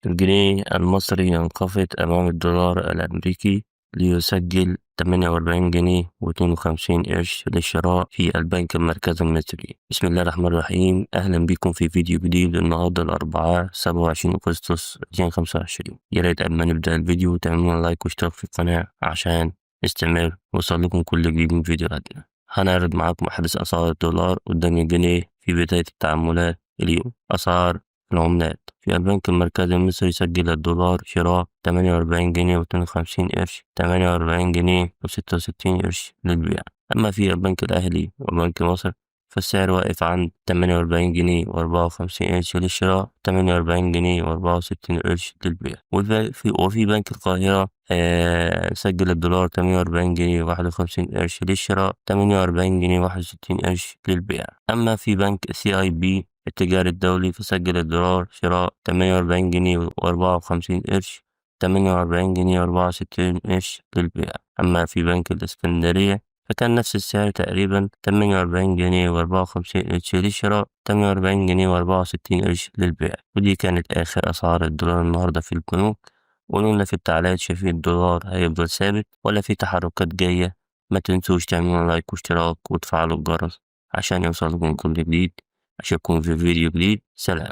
الجنيه المصري ينخفض أمام الدولار الأمريكي ليسجل 48 جنيه و52 قرش للشراء في البنك المركزي المصري. بسم الله الرحمن الرحيم. أهلا بكم في فيديو جديد. النهارده الأربعاء 27 أغسطس 2025. يا ريت قبل ما نبدأ الفيديو تعملوا لايك واشتراك في القناة عشان نستمر ويوصل لكم كل جديد من فيديوهاتنا. هنعرض معاكم أحدث أسعار الدولار قدام الجنيه في بداية التعاملات اليوم. أسعار العملات في البنك المركزي المصري: سجل الدولار شراء 48 جنيه و52 قرش، 48 جنيه و66 قرش للبيع. أما في البنك الأهلي وبنك مصر فالسعر واقف عند 48 جنيه و54 قرش للشراء، 48 جنيه و64 قرش للبيع. وفي بنك القاهرة سجل الدولار 48 جنيه و51 قرش للشراء، 48 جنيه و61 قرش للبيع. أما في بنك CIB التجاري الدولي فسجل الدولار شراء 48 جنيه و54 قرش، 48 جنيه و64 قرش للبيع. أما في بنك الإسكندرية فكان نفس السعر تقريبا، 48 جنيه و54 قرش للشراء، 48 جنيه و64 قرش للبيع. ودي كانت آخر أسعار الدولار النهاردة في البنوك. قولوا لنا في التعليقات، شايفين الدولار هيفضل ثابت ولا في تحركات جاية؟ ما تنسوش تعملوا لايك واشتراك وتفعلوا الجرس عشان يوصلكم كل جديد. أشوفكم في فيديو جديد، سلام.